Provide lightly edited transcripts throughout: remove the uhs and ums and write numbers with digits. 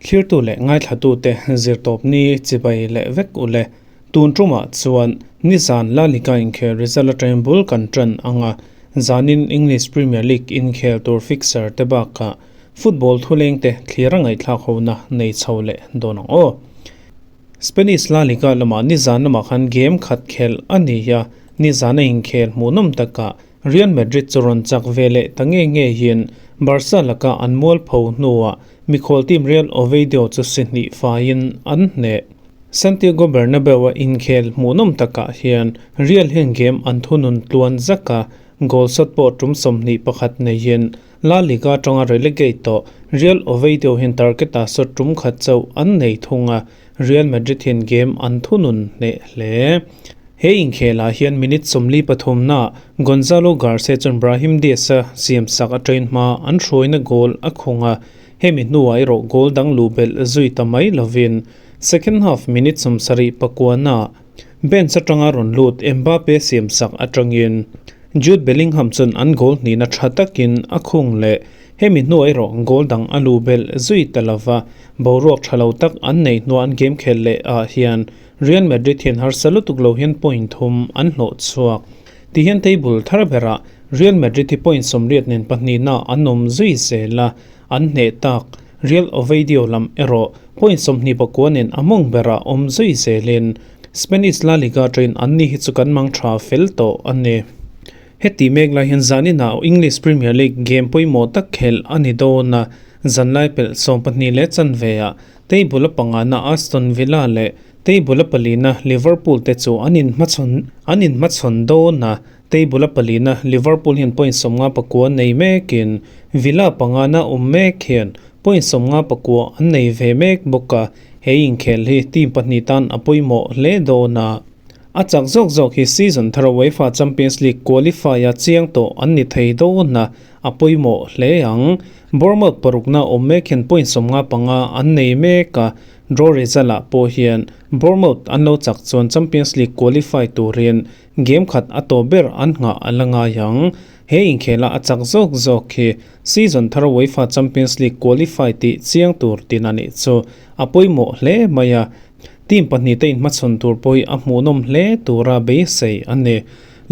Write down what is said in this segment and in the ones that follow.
Thlirtu leh ngaithlatute zirtawpni chibai leh vek u le. Tun tumah chuan nizan La Liga inkhel result atangin bul kan tan ang a, zanin English Premier League inkhel tur fixture te bakah football thulengte thlir a ngaihthlak hona nei chho leh dawn ang aw. Spanish La Liga lamah nizan lamah khan game khat khelh a ni a, nizan a inkhel hmuhnawm takah Real Madrid chu rawn chak ve leh ta nge nge hian Barca laka an mualpho hnuah mikhual team Real Oviedo chu si hnih faiin an hneh. Santiago Bernabeu-a inkhel hmuhnawm takah hian Real hian game an thunun tluan zak a, goal shot pawh tum 21 neiin La Liga atanga relegate tawh Real Oviedo hian target-ah shot tum khat chauh an nei thung a, Real Madrid hian game an thunun hneh hle. He inkhelah hian minute 43 naah Gonzalo Garcia chuan Brahim Diaz-a siamsak a train hma an hruaina goal a khung a, hemi hnuah erawh goal dang luh belh zui ta mai lovin second half minute 79 naah bench atanga rawn lut Mbappe siamsak atangin Jude Bellingham chuan an goal hnihna tha takin a khung leh. Hemi hnuah erawh goal dang a luh belh zui ta lova, boruak tha lo tak an nei hnuah an game khel leh ah hian Real Madrid hian harsa lutuk lo hian point thum an hlawh chhuak. Ti hian table thar berah Real Madrid hi point 80 nen pahnihna an awm zui zel a, an hneh tak. Real Oviedo lam erawh point 29 nen a mawng berah awm zui zelin Spanish La Liga train an ni hi chu kan mang tha fel tawh a ni. Heti mek lai hian zaninah English Premier League game pawimawh tak khelh a ni dawn a, zanlai pelh 12 leh chanve ah table a pangana Aston Villa leh table a palina Liverpool te chu an inhmachhawn an inhmachhawn dawn a, table a palina Liverpool hian point 59 nei mekin Villa pangana awm mek hian point 59 an nei ve mek bawk a, he inkhel hi team pahnih tan a pawimawh hle dawn a. A chak zawk zawk hi season thar UEFA Champions League qualify a chiang tawh an ni thei dawn a, a pawimawh hle ang. Bournemouth parukna awm mek hian point 55 an nei mek a, draw result ah pawh hian Bournemouth an lo chak chuan Champions League qualify turin game khat a tawp ber an nghah a la ngai ang. He inkhela a chak zawk zawk hi season thar UEFA Champions League qualify tih chiang tur tin a nih chu a pawimawh hle mai a. Team pahnih te inhmachhawn tur pawh hi a hmuhnawm hle tura beisei a ni.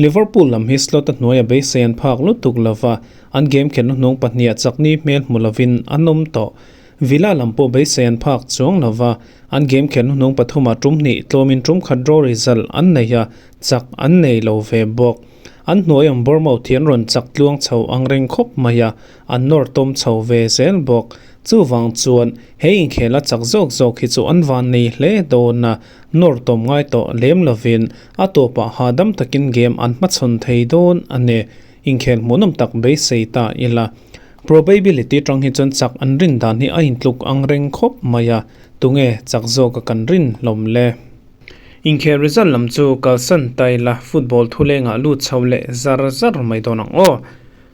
Liverpool lam hi slot a hnuaia beisei an phak lutuk lova, an game khelhna hnung pahniha chakni hmel hmu lovin an awm tawh. Villa lam pawh beisei an phak chuang lova, an game khelhna hnung pathumah tum hnih tlawmin tum khat draw result an nei a, chak an nei lo ve bawk. An hnuai awm Bournemouth hi an rawn chak tluang chho ang reng khawp mai a, an nawr tawm chho ve zel bawk. Chuvang chuan he inkhel a chak zawk zawk hi chu an van nei hle dawn a, nawr tawm ngai tawh lem lovin a tawpah hahdam takin game an hmachhawn thei dawn a ni. Inkhel hmuhnawm tak beisei ta ila. Probability tang hi chuan chak an rin dan hi a intluk ang reng khawp mai a, tunge chak zawka kan rin hlawm le? Inkhel result lam chu kalsan ta ila football thulengah lut chho leh zar zar mai dawn ang aw.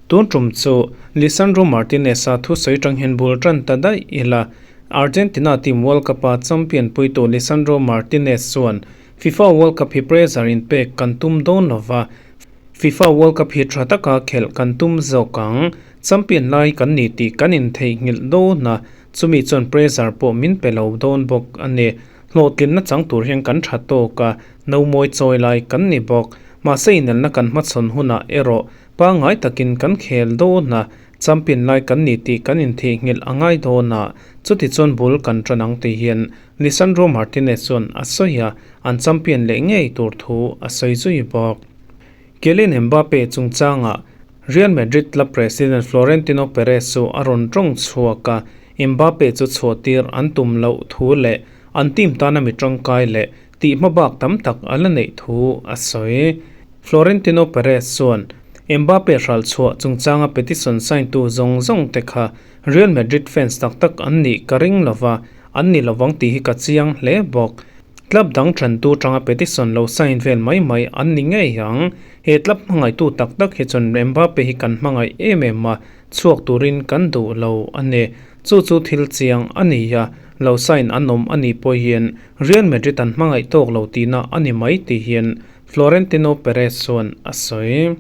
Tun tum chu Lisandro Martinez-a thusawi tang hian bul tan ta daih ila, Argentina team World Cup-a champion puitu Lisandro Martinez chuan FIFA World Cup hi pressure in pek kan tum dawn lova, FIFA World Cup hi tha taka khelh kan tum zawk ang, champion lai kan ni tih kan intheihnghilh dawn a, chumi chuan pressure pawh min pe lo dawn bawk a ni. Hlawhtlinna chang tur hian kan tha tawk a, no mawi chawi lai kan ni bawk. Mahse inelna kan hmachhawn hunah erawh Pangngai takin kan khel dawn a, champion lai kan ni tih kan intheihnghilh a ngai dawn a, chutichuan bul kan tan ang tih hian Lisandro Martinez chuan a sawi a, an champion leh ngei tur thu a sawi zui bawk. Kylian Mbappe chungchangah Real Madrid club president Florentino Perez chu a rawn tawng chhuak a, Mbappe chu chhuahtir an tum loh thu leh an team tana mi tangkai leh tih hmabak tam tak a la neih thu a sawi. Florentino Perez chuan Mbappe hral chhuah chungchanga petition sign tu zawng zawng te kha Real Madrid fans tak tak an nih ka ring lova, an ni lovang tih hi ka chiang hle bawk. Club dang thantu tanga petition lo sign vel mai mai an ni ngei ang. He club hmangaihtu tak tak hi chuan Mbappe hi kan hmangaih em em a, chhuak turin kan duh lo a ni. Chu chu thil chiang a ni a, lo sign an awm a nih pawh hian Real Madrid an hmangaih tawk lo tihna a ni mai tih hian Florentino Perez chuan a sawi.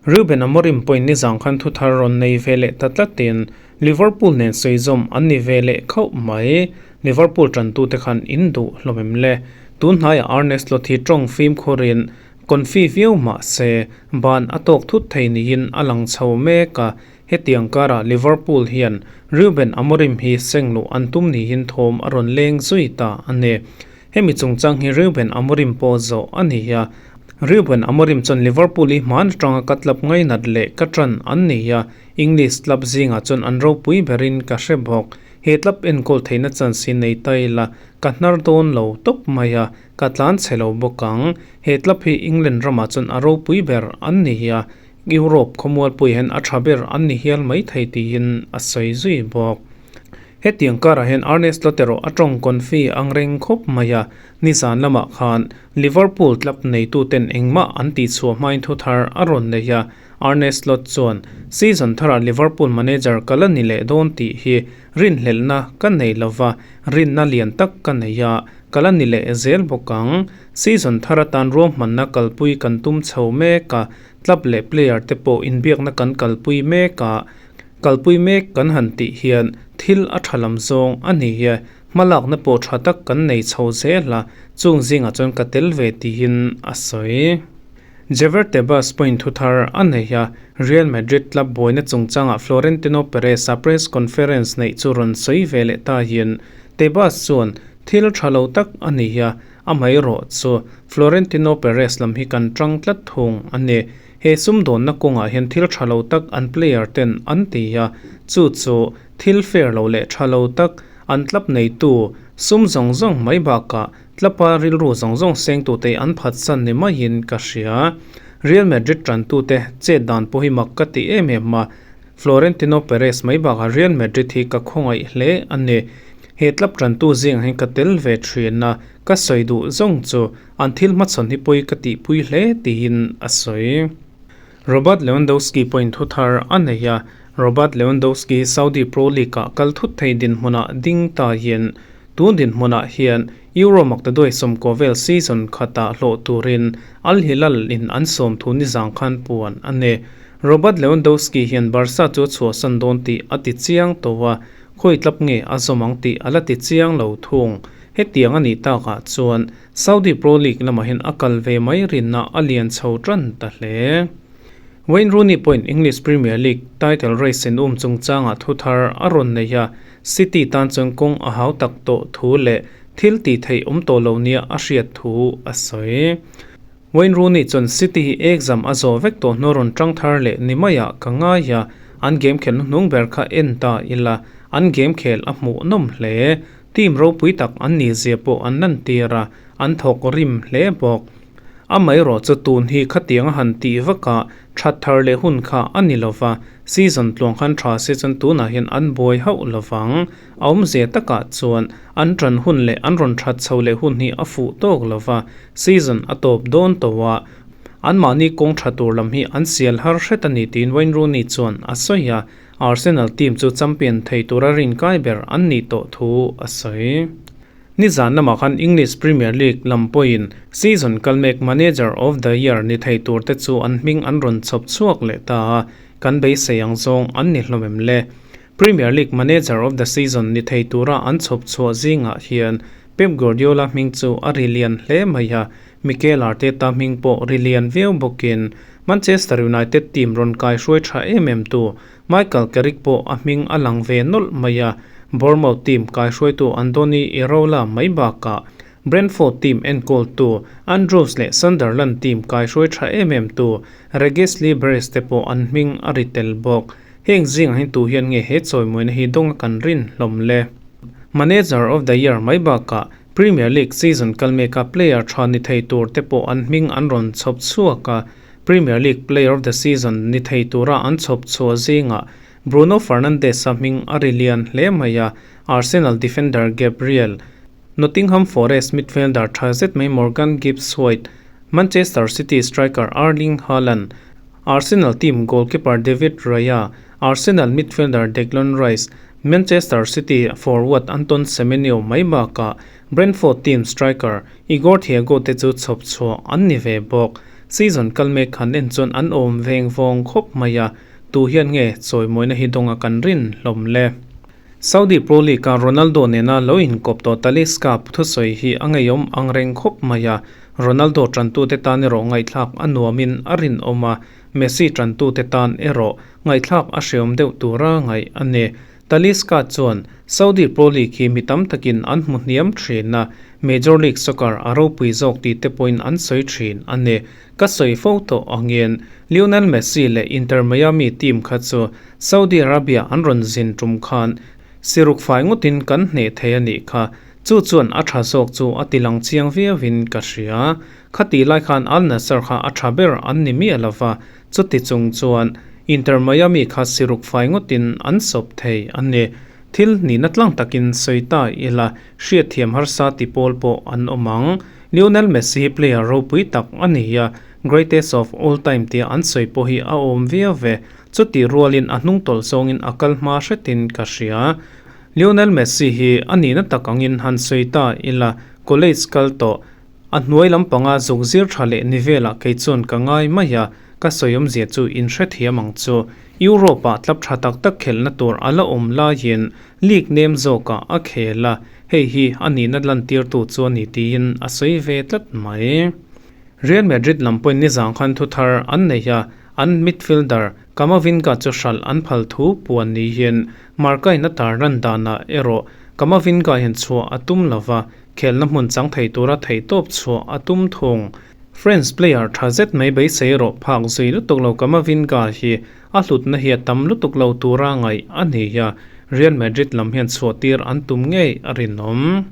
Ruben Amorim pawhin nizang khan thuthar rawn nei ve leh ta tlatin Liverpool nen sawi zawm an ni ve leh khauh mai. Liverpool tantute khan in duh hlawm em le? Tun hnaiah Arne Slot hi tawng fimkhurin confi viau mah se ban a tawk thut thei niin a lang chho mek a. Hetiang karah Liverpool hian Ruben Amorim hi seng luh an tum niin thawm a rawn leng zui ta a ni. Hemi chungchang hi Ruben Amorim pawh zawh a ni a. Ruben Amorim chuan Liverpool hi hman atanga ka club ngainat leh ka tan an ni a, English club zingah chuan an ropui berin ka hre bawk. He club enkawl theihna chance hi nei ta ila, ka hnar dawn lo tawp mai a, ka tlan chhe lo bawk ang. He club hi England ramah chuan a ropui ber an ni a, Europe khawmualpui hian a tha ber an ni hial mai thei tiin a sawi zui bawk. Hetiang karah hian Arne Slot erawh a tawng confi ang reng khawp mai a, nizan lamah khan Liverpool club neituten engmah an tihchhuah hmain thu thar a rawn nei a, Arne Slot chuan, Season tharah Liverpool manager ka la ni leh dawn tih hi rinhlelhna ka nei lova, rinna lian tak ka nei a, ka la ni leh zel bawk ang. Season thar atan ruahmanna kalpui kan tum chho mek a, club leh player te pawh inbiakna kan kalpui mek a, kalpui mek kan han tih hian thil a tha lam zawng a ni e, hmalakna pawh tha tak kan nei chho zel a, chung zingah chuan ka tel ve tiin a sawi. Javier Tebas pawhin thu thar a nei a, Real Madrid club buaina chungchangah Florentino Perez-a press conference neih chu rawn sawi ve leh ta hian Tebas chuan thil tha lo tak a ni a, Amaherawh chu Florentino Perez lam hi kan tang tlat thung a ni. He sumdawnna kawngah hian thil tha lo tak an player ten an ti a, chu chu thil fair lo leh tha lo tak an club neitu sum zawng zawng mai bakah club-a rilru zawng zawng sengtute an phatsan ni maiin ka hria. Real Madrid tantute chet dan pawh hi mak ka ti em em a, Florentino Perez mai bakah Real Madrid hi ka khawngaih hle a ni. He club tantu zingah hian ka tel ve thin a, ka sawi duh zawng chu an thil hmachhawn hi pawi ka tihpui hle tiin a sawi. Robert Lewandowski pawhin thu thar a nei a, Robert Lewandowski hi Saudi Pro League-ah kal thut thei dinhmunah ding ta hian tun dinhmunah hian Euro maktaduai sawmkaw vel season khatah hlawh turin Al Hilal in an sawm thu nizang khan puan a ni. Robert Lewandowski hian Barca chu a chhuahsan dawn tih a ti chiang tawh a, Khawi tlap nge a zawm ang tih a la ti chiang lo thung. Hetiang a nih takah chuan Saudi Pro League lamah hian a kal ve mai rinna a lian chho tan ta hle. Wayne Rooney pawhin English Premier League title race in um chungchangah thu thar a rawn nei a, City tan chuan kawng a hau tak tawh thu leh thil tih theih awm tawh lo nia a hriat thu a sawi. Wayne Rooney chuan City hi exam a zawh vek tawh hnu rawn tang thar leh ni maiah ka ngai a, an game khelna hnung ber kha en ta ila, an game khel a hmuh nawm hle. Team ropui tak an nih zia pawh an lantir a, an thawk rim hle bawk. Amaherawh chu tun hi khatiang a han tih vakah that thar leh hun kha a ni lova, season tluang khan tha se chuan tunah hian an buai hauh lovang. A awmzia takah chuan an tan hun leh an rawn that chho leh hun hi a fuh tawk lova, Season a tawp dawn tawh a, anmahni kawng tha tur lam hi an sial har hret a ni tiin Wayne Rooney chuan a sawi a, Arsenal team chu champion thei tura rinkai ber an nih tawh thu a sawi. Nizan lamah khan English Premier League lam pawhin season kal mek Manager of the Year ni thei tur te chu an hming an rawn chhawp chhuak leh ta a, kan beisei ang zawng an ni hlawm em le? Premier League Manager of the Season ni thei tura an chhawp chhuah zingah hian Pep Guardiola hming chu a ri lian hle mai a, Mikel Arteta hming pawh ri lian viau bawkin Manchester United team rawn kai hruai tha em em tu Michael Carrick pawh a hming a lang ve nawlh mai a, Bournemouth team kai hruaitu Andoni Iraola mai bakah Brentford team enkawltu Andrews leh Sunderland team kai hruai tha em em tu Regis Le Bris te pawh an hming a ri tel bawk. Heng zingah hian tu hian nge he chawimawina hi dawnga kan rin hlawm le? Manager of the Year mai bakah Premier League season kal meka player tha ni thei tur te pawh an hming an rawn chhawp chhuak a, Premier League Player of the Season ni thei tura an chhawp chhuah zingah Bruno Fernandes-a hming a ri lian hle mai a, Arsenal defender Gabriel, Nottingham Forest midfielder tha zet mai Morgan Gibbs-White, Manchester City striker Erling Haaland, Arsenal team goalkeeper David Raya, Arsenal midfielder Declan Rice, Manchester City forward Anton Semenyo mai bakah Brentford team striker Igor Thiago te chu chhawp chhuah an ni ve bawk. Season kal mek han en chuan an awm veng vawng khawp mai a, tu hian nge chawimawina hi dawnga kan rin hlawm le? Saudi Pro League-a Ronaldo nena lo inkawp tawh Talisca thusawi hi a ngeiawm ang reng khawp mai a, Ronaldo tantute tan erawh ngaihthlak a nuamin a rinawm a, Messi tantute tan erawh ngaihthlak a hreawm deuh tura ngaih a ni. Talisca chuan Saudi Pro League hi mi tam takin an hmu hniam thin a, Major League Soccer a ropui zawk tih te pawhin an sawi thin a ni. Ka sawi fo tawh angin Lionel Messi leh Inter Miami team kha chu Saudi Arabia an rawn zin tum khan siruk fai ngawtin kan hneh thei a nih kha. Chu chuan a tha zawk chu a ti lang chiang viauin ka hria. Khati lai khan Al Nassr kha a tha ber an ni miah lo va, chuti chung chuan Inter Miami kha siruk fai ngawtin an sawp thei a ni. Thil nihna tlang takin sawi ta ila hriatthiam harsa ti pawl pawh an awm ang. Lionel Messi hi player ropui tak a ni a, greatest of all time tia an sawi pawh hi a awm viau ve. Chutih rualin a hnung tawlh zawngin a kal hma hretin ka hria. Lionel Messi hi a nihna tak angin han sawi ta ila college kal tawh a hnuai lampanga zuk zir tha leh ni velah kei chuan ka ngai mai a, ka sawi awmzia chu in hrethiam ang chu. Europe-ah tlap tha tak tak khelhna tur a la awm laiin league nem zawkah a khel a, hei hi a nihna lantirtu chu a ni tiin a sawi ve tlat mai. Real Madrid lam pawhin nizang khan thu thar an nei a, an midfielder Camavinga chu hralh an phal thu puan niin Marca-in a tar ran danah erawh Camavinga hian chhuah a tum lo va, khelna hmun chang thei tura theihtawp chhuah a tum thung. French player tha zet mai beisei erawh phak zui lutuk lo Camavinga hi a hlutna hi a tam lutuk lo tura ngaih a ni a, Real Madrid lam hian chhuah tir an tum ngei a rinawm.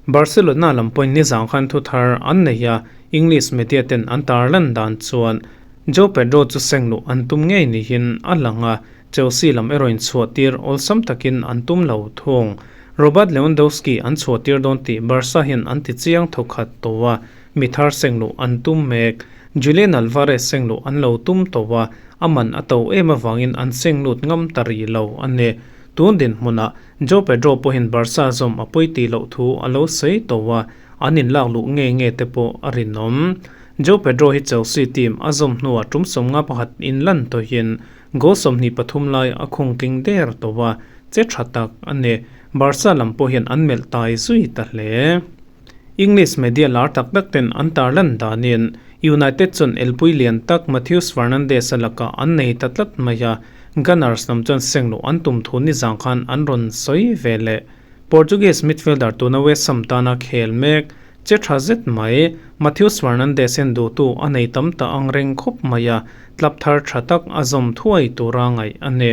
Barcelona lam pawhin nizang khan thu thar an nei a, English media ten an tar lan dan chuan Joao Pedro chu seng luh an tum ngei niin a lang a, Chelsea lam erawh inchhuah tir awlsam takin an tum lo thung. Robert Lewandowski an chhuah tir dawn tih Barca hian an ti chiang thawkhat tawh a, mi thar seng luh an tum mek. Julian Alvarez seng luh an lo tum tawh a, a man a to em avangin an seng lut ngam ta rih lo a ni. Tun dinhmunah Joao Pedro pawhin Barca zawm a pawi tih loh thu a lo sawi tawh a, an inlak luh nge nge te pawh a rinawm. Joao Pedro hi Chelsea team a zawm hnuah tum 51 inlan tawhin goal 23 lai a khung tling der tawh a, che tha tak a ni. Barca lam pawh hian an melh tai zui ta hle. English media lar tak tak ten an tarlan danin United chuan elpui lian tak Matheus Fernandes-a lakah an nei ta tlat mai a, Gunners lam chuan seng luh an tum thu nizang khan an rawn sawi ve leh. Portuguese midfielder tuna West Ham tana khel mek che tha zet mai Matheus Fernandes hian duhtu a nei tam ta ang reng khawp mai a, club thar tha tak a zawm thuai tura ngaih a ni.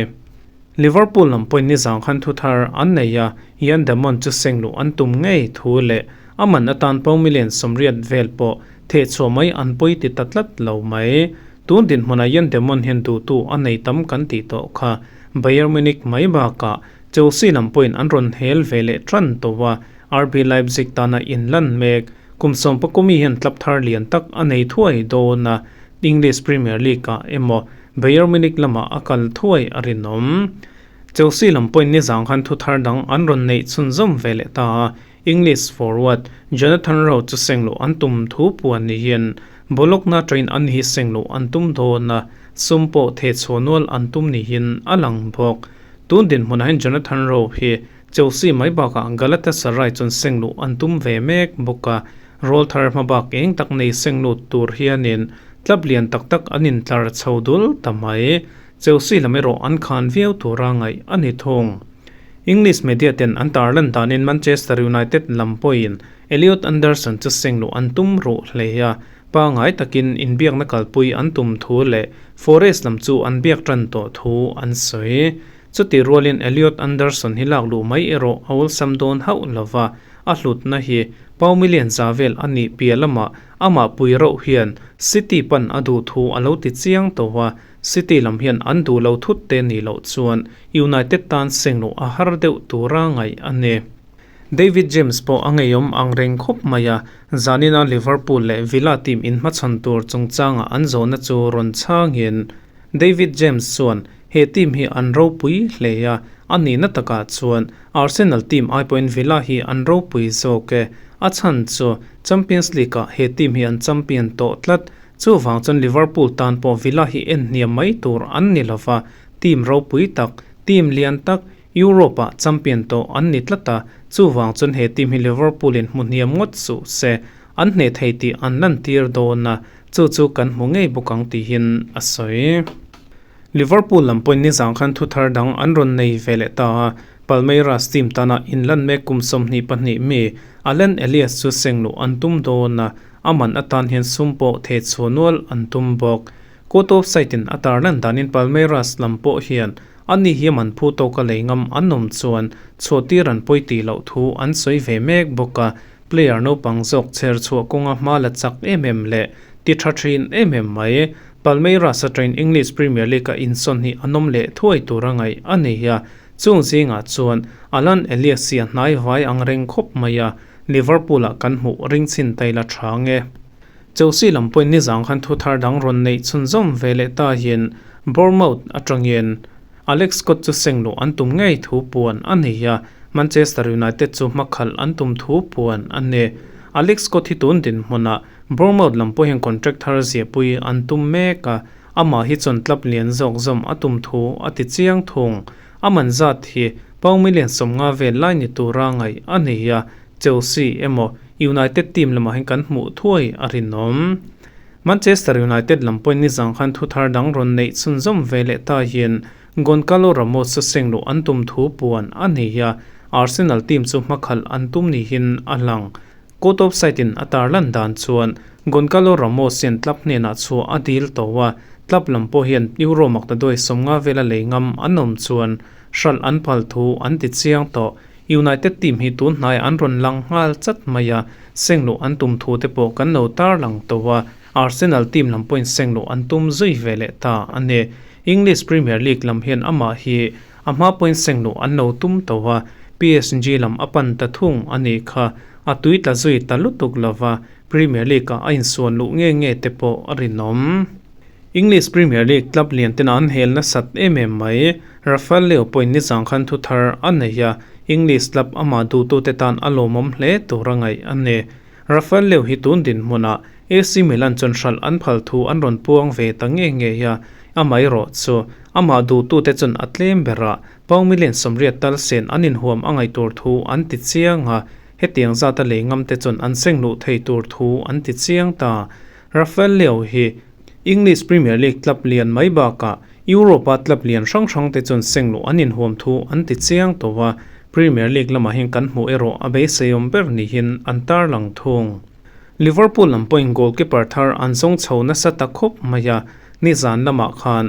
Liverpool lam pawhin nizang khan thu thar an nei a, Yan Damon chu seng luh an tum ngei thu leh a man atan pawng million 80 vel pawh thehchhuah mai an pawi ti ta tlat lo mai. Tun dinhmunah Yan Damon hian duhtu a nei tam kan tih tawh kha Bayern Munich mai bakah Chelsea lam pawhin an rawn hel ve leh tan tawh a, RB Leipzig tana inlan mek. Kum 13 mi hian club thar lian tak a nei thuai dawn a, English Premier League-ah emaw Bayern Munich lamah a kal thuai a rinawm. Chelsea lam pawhin nizang khan thu thar dang an rawn neih chhunzawm ve leh ta a, English forward Jonathan Rowe chu seng luh an tum thu puan niin Bologna train an hi seng luh an tum dawn a, sum pawh thehchhuah nual an tum niin a lang bawk. Tun dinhmunah hian Jonathan Rowe hi Chelsea mai bakah Galatasaray chuan seng luh an tum ve mek bawk a, rawl thar hma bak eng tak nei seng lut tur hianin club lian tak tak an intlar chho dul ta mai. Chelsea lam erawh an khan viau tura ngaih a ni thung. English media ten an tarlan danin Manchester United lam pawhin Elliot Anderson chu seng luh an tum ruh hle a, pangai takin inbiakna kalpui an tum thu leh Forest lam chu an biak tan tawh thu an sawi. Chutih rualin Elliot Anderson hi lak luh mai erawh a awlsam dawn hauh lova, a hlutna hi pau million za vel a nih piah lamah amah pui rauh hian City pan a duh thu a lo ti chiang tawh a, City lam hian an duh lo thut te nih loh chuan United tan seng luh a har deuh tura ngaih a ni. David James pawh a ngeiawm ang reng khawp mai a, zanina Liverpool leh Villa team inhmachhawn tur chungchanga an zawhna chu rawn chhangin David James chuan he team hi an ropui hle a, a nihna takah chuan Arsenal team ai pawhin Villa hi an ropui zawk e. A chhan chu Champions League-ah he team hi an champion tawh tlat. Chuvang chuan Liverpool tan pawh Villa hi en hniam mai tur an ni lova, team ropui tak, team lian tak, Europe-ah champion tawh an ni tlat a, chuvang chuan he team hi Liverpool-in hmu hniam ngawt suh se, an hneh thei tih an lantir dawn a, chu chu kan hmu ngei bawk ang tihin a sawi. Liverpool lam pawhin nizang khan thu thar dang an rawn nei ve leh ta a, Palmeiras team tana inlan mek kum 22 mi Alan Elias chu seng luh an tum dawn a, a man atan hian sum pawh theh chhuah nual an tum bawk. Court of Site-in a tarlan danin Palmeiras lam pawh hian ani hi man phu tawka lei ngam an awm chuan chhuahtir an pawi tih loh thu an sawi ve mek bawk a, player naupang zawk chher chhuah kawnga hma la chak em em leh ti tha thin em em mai. Palmeiras atangin English Premier League-a insawn hi an awm leh thuai tur a ngaih a ni a, chung zingah chuan Alan Elias hi a hnai vai ang reng khawp mai a, Liverpool-ah kan hmuh ring chhin ta ila tha nge. Chelsea lam pawhin nizang khan thu thar dang rawn neih chhunzawm ve leh ta hian Bournemouth atangin Alex Scott chu seng luh an tum ngei thu puan a ni a, Manchester United chu hmakhalh an tum thu puan a ni. Alex Scott hi tun dinhmunah Bournemouth lam pawh hian contract thar ziahpui an tum mek a, amah hi chuan club lian zawk zawm a tum thu a ti chiang thung. A man zat hi pound million 50 vel lai ni tura ngaih a ni a, Chelsea emaw United team lamah hian kan hmuh thuai a rinawm. Manchester United lam pawhin nizang khan thu thar dang rawn neih chhunzawm ve leh ta hian Goncalo Ramos chu seng luh an tum thu puan a ni a, Arsenal team chu hmakhalh an tum niin a lang. Court of Site-in a tarlan dan chuan Goncalo Ramos hian club hnenah chhuah a dil tawh a, club lam pawh hian Euro maktaduai 50 vela lei ngam an awm chuan hralh an phal thu an ti chiang tawh. United team hi tun hnaiah an rawn lang nghal chat mai a, seng luh an tum thu te pawh kan lo tarlang tawh a, Arsenal team lam pawhin seng luh an tum zui ve leh ta a ni. English Premier League lam hian amah hi a hma pawhin seng luh an lo tum tawh a, PSG lam a pan ta thung a nih kha. A tui tla zui ta lutuk lova, Premier League-ah a insuan luh nge nge te pawh a rinawm. English Premier League club lian tena an hel nasat em em mai. Rafael Leao pawhin nizang khan thu thar a nei a, English club amah duhtute tan a lawmawm hle tur a ngaih a ni. Rafael Leao hi tun dinhmunah AC Milan chuan hralh an phal thu an rawn puang ve ta nge nge a, amaherawh chu amah duhtute chuan a tlem berah pound million 80 tal sen an inhuam a ngaih tur thu an ti chiang a, hetiang zata lei ngamte chuan an seng luh thei tur thu an ti chiang ta. Rafael Leao hi English Premier League club lian mai bakah Europe-a club lian hrang hrang te chuan seng luh an inhuam thu an ti chiang tawh a, Premier League lamah hian kan hmuh erawh a beiseiawm ber niin an tarlang thung. Liverpool lam pawhin goalkeeper thar an zawng chho nasa ta khawp mai a, nizan lamah khan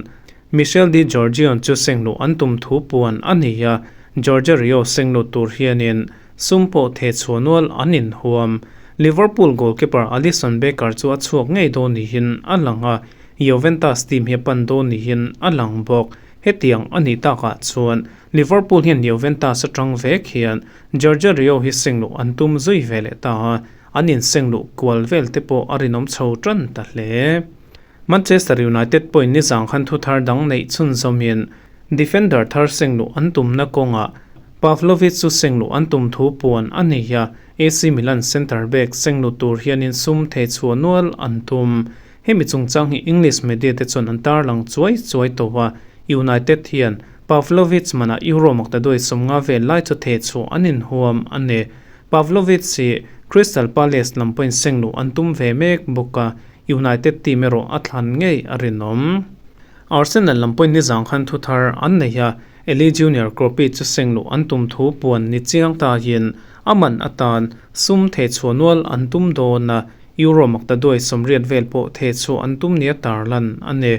Michel Di Giorgione chu seng luh an tum thu puan a ni a, Giorgerio seng lut tur hianin sum pawh theh chhuah nual an inhuam. Liverpool goalkeeper Alisson Becker chu a chhuak ngei dawn niin a lang a, Juventus team hi a pan dawn niin a lang bawk. Hetiang a nih takah chuan Liverpool hian Juventus atang vek hian Giorgerio hi seng luh an tum zui ve leh ta a, an inseng luh kual vel te pawh a rinawm chho tan ta hle. Manchester United pawhin nizang khan thu thar dang neih chhunzawmin defender thar seng luh an tumna kawngah Pavlovic chu seng luh an tum thu puan a nei a, AC Milan centre back seng lut tur hianin sum theh chhuah nual an tum. Hemi chungchang hi English media te chuan an tarlang chuai chuai tawh a, United hian Pavlovic manah Euro maktaduai 50 vel lai chu theh chhuah an inhuam a ni. Pavlovic hi Crystal Palace lam pawhin seng luh an tum ve mek bawk a, United team erawh a thlan ngei a rinawm. Arsenal lam pawhin nizang khan thu thar an nei a, Eli Junior Kroppi chu seng luh an tum thu puan ni chiang ta hian a man atan sum theh chhuah nual an tum dawn a, Euro maktaduai 80 vel pawh theh chhuah an tum nia tarlan a ni.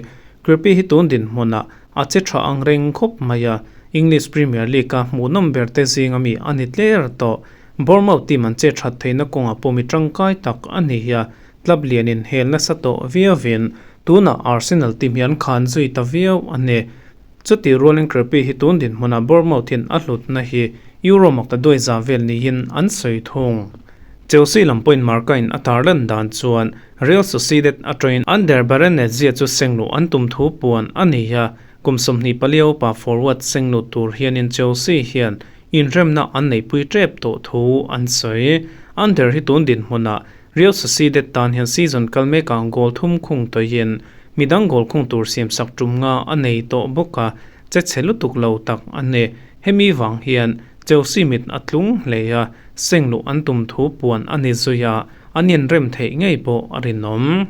Kroppi hi tun dinhmunah a che tha ang reng khawp mai a, English Premier League-a hmuhnawm ber te zinga mi a ni tler tawh. Bournemouth team an che that theihna kawngah pawh mi tangkai tak a ni a, club lianin hel nasa tawh viauin tunah Arsenal team hi an khan zui ta viau a ni. Chuti rualin Kroppi hi tun dinhmunah Bournemouth hian a hlutna hi Euro maktaduai za vel niin an sawi thung. Chelsea lam pawhin Marca-in a tarlan dan chuan Real Sociedad atangin Ander Barrenetxea chu seng luh an tum thu puan a ni a, kum 24 upa forward seng lut tur hianin Chelsea hian inremna an neihpui tep tawh thu an sawi. Ander hi tun dinhmunah. Real Sociedad tan hian season kal mekah goal thum khung tawhin midang goal khung tur siamsak tum nga a nei tawh bawk a, che chhe lutuk lo tak a ni. Hemi vang hian Chelsea mit a tlung hle a, seng luh an tum thu puan a ni zui a, an inrem theih ngei pawh a rinawm.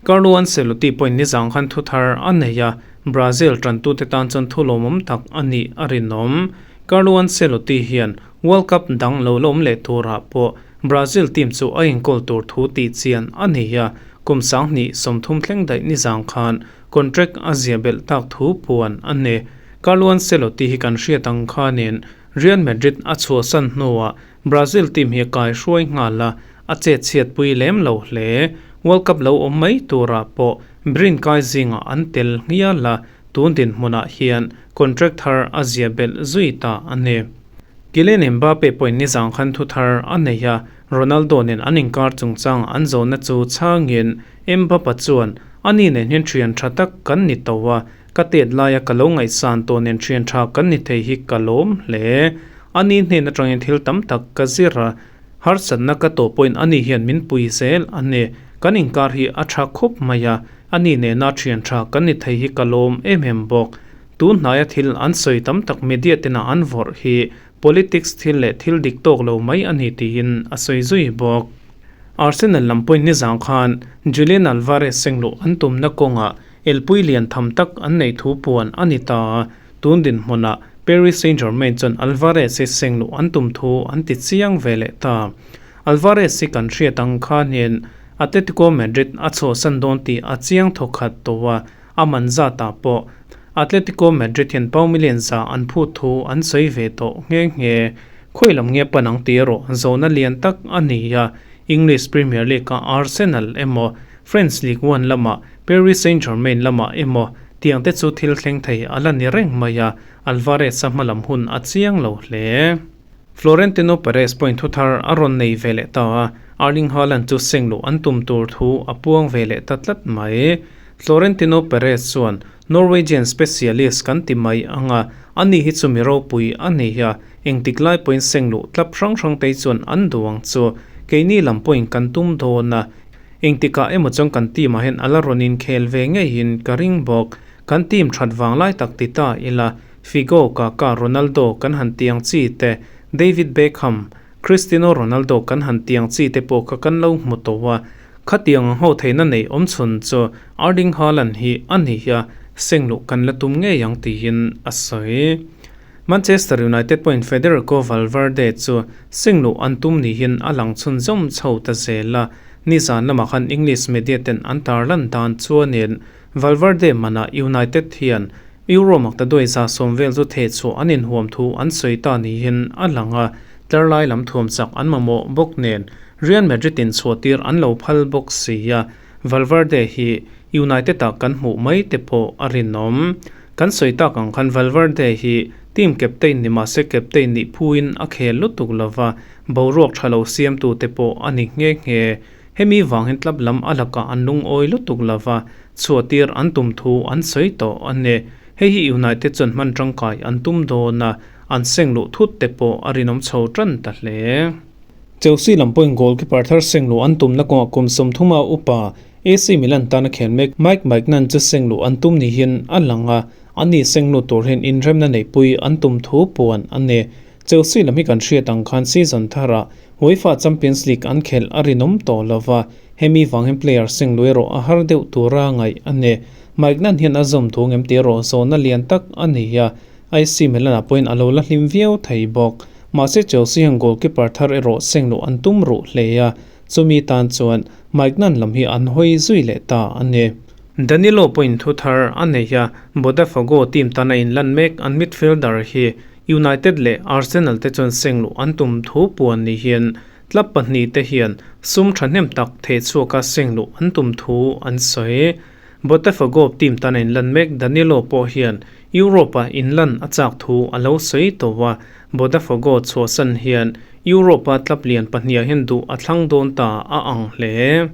Carlo Ancelotti pawhin nizang khan thu thar a nei a, Brazil tantute tan chuan thu lawmawm tak a nih a rinawm. Carlo Ancelotti hian World Cup dang lo la awm leh turah pawh Brazil team chu a enkawl tur thu tih chian a nei a, kum 2030 thleng daih nizang khan contract a zia belh tak thu puan a ni. Carlo Ancelotti hi kan hriat ang khanin Real Madrid a chhuahsan hnuah Brazil team hi a kaihruai nghal a, a chet chhiatpui lem lo hle. World Cup lo awm mai turah pawh Brin kai zingah an tel nghial a, tun dinhmunah hian contract thar a zia belh zui ta a ni. Kylian Mbappe pawhin nizang khan thu thar a nei a, Ronaldo nen an inkar chungchang an zawhna chu chhangin Mbappe chuan, Ani nen hian thian tha tak kan ni to a, ka tet laia ka lo ngaihsan tawh nen thian tha kan ni thei hi ka lawm hle. Ani hnen atangin thil tam tak ka zir a, harsatna ka tawh pawhin ani hian min pui zel a ni. Kan inkar hi a tha khawp mai a, ani nena thian tha kan ni thei hi ka lawm em em bawk. Tun hnaia thil an sawi tam tak media tena an vawrh hi politics thil leh thil dik tawk lo mai a ni tiin a sawi zui bawk. Arsenal lam pawhin nizang khan Julian Alvarez sengluh an tumna kawngah elpui lian tham tak an neih thu puan a ni ta. Tun dinhmunah Paris Saint-Germain chuan Alvarez hi sengluh an tum thu an ti chiang ve leh ta. Alvarez hi kan hriat ang khanin Atletico Madrid a chhuahsan dawn tih a chiang thawkhat tawh a, A man zatah pawh Atletico Madrid hian pau million za an phut thu an sawi ve tawh nghe nghe. Khawi lam nge pan ang tih erawh zawhna lian tak a ni a, English Premier League-a Arsenal emaw, French Ligue 1 lamah Paris Saint-Germain lamah emaw tiang te chu thil thleng thei a la ni reng mai a, Alvarez-a hmalam hun a chiang lo hle. Florentino Perez pawhin thu thar a rawn nei ve leh ta a, Erling Haaland chu seng luh an tum tur thu a puang ve leh ta tlat mai. Florentino Perez chuan, Norwegian specialist kan ti mai ang a, ani hi chu mi ropui a ni a, engtik lai pawhin seng luh tlap hrang hrang te chuan an duh ang chu. Keini lam pawhin kan tum dawn a, engtikah emaw chuan kan team ah hian a la rawn inkhel ve ngeiin ka ring bawk. Kan team that vang lai tak ti ta ila, Figo, Kaka, Ronaldo kan han tiang chi te, David Beckham, Cristiano Ronaldo kan han tiang chi te pawh kha kan lo hmu tawh a, Khatiang ang ho theihna neih awm chhun chu Erling Haaland hi a ni a, seng luh kan la tum ngei ang tiin a sawi. Manchester United pawhin Federico Valverde chu seng luh an tum niin a lang chhunzawm chho ta zel a, nizan lamah khan English media ten an tarlan dan chuanin Valverde manah United hian Euro maktaduai 70 vel chu thehchhuah an inhuam thu an sawi ta niin a lang a, tlarlai lam thuamchak an mamawh bawk nen Real Madrid in chhuahtir an lo phal bawk si a, Valverde hi United ah kan hmuh mai te pawh a rinawm. Kan sawi tak ang khan Valverde hi team captain ni mahse captain nih phuin a khel lutuk lova, boruak tha lo siamtu te pawh a ni nghe nghe. Hemi vang hian club lam a lakah an lungawi lutuk lova, chhuahtir an tum thu an sawi tawh a ni. Hei hi United chuan hman tangkai an tum dawn a, an seng luh thut te pawh a rinawm chho tan ta hle. Chelsea lam pawhin goalkeeper thar seng luh an tumna kawngah kum 30 a upa AC Milan tana khel mek Mike Maignan chu seng luh an tum niin a lang a, ani seng lut tur hian inremna neihpui an tum thu puan a ni. Chelsea lam hi kan hriat ang khan season tharah UEFA Champions League an khelh a rinawm tawh lova, hemi vang hian player seng luh erawh a har deuh tura ngaih a ni. Maignan hian a zawm thu ngem tih erawh zawhna lian tak a ni a, AC Milan-ah pawhin a lo la hlim viau thei bawk. Mahse Chelsea hian goalkeeper thar erawh seng luh an tum ruh hle a, chumi tan chuan Maignan lam hi an hawi zui leh ta a ni. Danilo pawhin thu thar a nei a, Botafogo team tan a inlan mek an midfielder hi United leh Arsenal te chuan seng luh an tum thu puan ni hian club pahnih te hian sum thahnem tak thehchhuaka seng luh an tum thu an sawi. Botafogo team tan a inlan mek Danilo pawh hian Europe-a inlan a chak thu a lo sawi tawh a, Botafogo chhuahsan hian Europe-a club lian pahniha hian duh a thlang dawn ta a ang hle.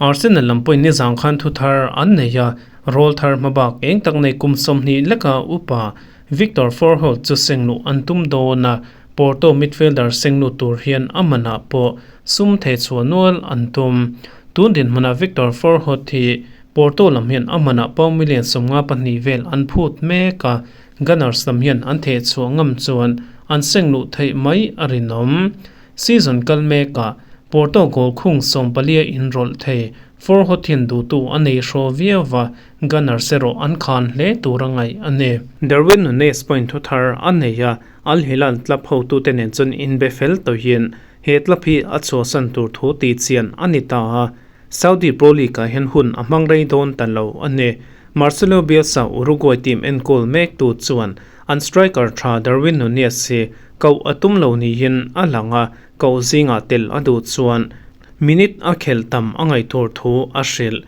Arsenal lam pawhin nizang khan thu thar an nei a, rawl thar hmabak eng tak nei kum 20 leka upa Victor Forholt chu seng luh an tum dawn a, Porto midfielder senglut tur hian a manah pawh sum thehchhuah nual an tum. Tun dinhmunah Victor Forhot hi Porto lam hian a manah pound million 52 vel an phut mek a, Gunners lam hian an thehchhuah ngam chuan an sengluh theih mai a rinawm. Season kal mekah Porto goal khung 14 inrawlh thei Forhot hian duhtu a nei hraw viau va, Gunners erawh an khan hle tur a ngaih a ni. Darwin Nunez pawhin thu thar a nei a, Al Hilal club hotute nen chuan inbe fel tawhin he club hi a chhuahsan tur thu tihchian a ni ta a, Saudi Pro League-ah hian hun a hmang rei dawn ta lo a ni. Marcelo Bielsa Uruguay team enkawl mektu chuan an striker tha Darwin Nunez hi koh a tum lo niin a lang a, koh zingah tel a duh chuan minute a khelh tam a ngaihtur thu a hrilh.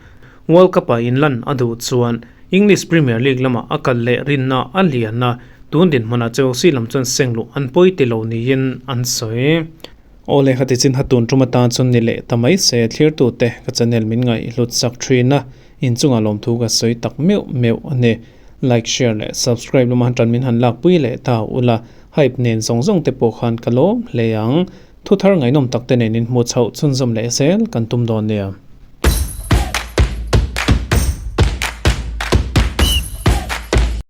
World Cup-ah inlan a duh chuan English Premier League lamah a kal leh rinna a lian a, tun dinhmunah Chelsea lam chuan sengluh an pawi ti lo niin an sawi. Aw le khati chin hatun tum atan chuan ni leh ta mai se thlirtute ka channel min ngaih hlut sak thin a, inchungah lawmthu ka sawi tak meuh meuh a ni. Like, share leh subscribe lama tan min han lakpui leh ta ula, hype nen zawng zawng te pawh khan ka lawm hle ang. Thuthar ngaihnawm tak te nen in hmuh chhoh chhunzawm leh zel kan tum dawn nia.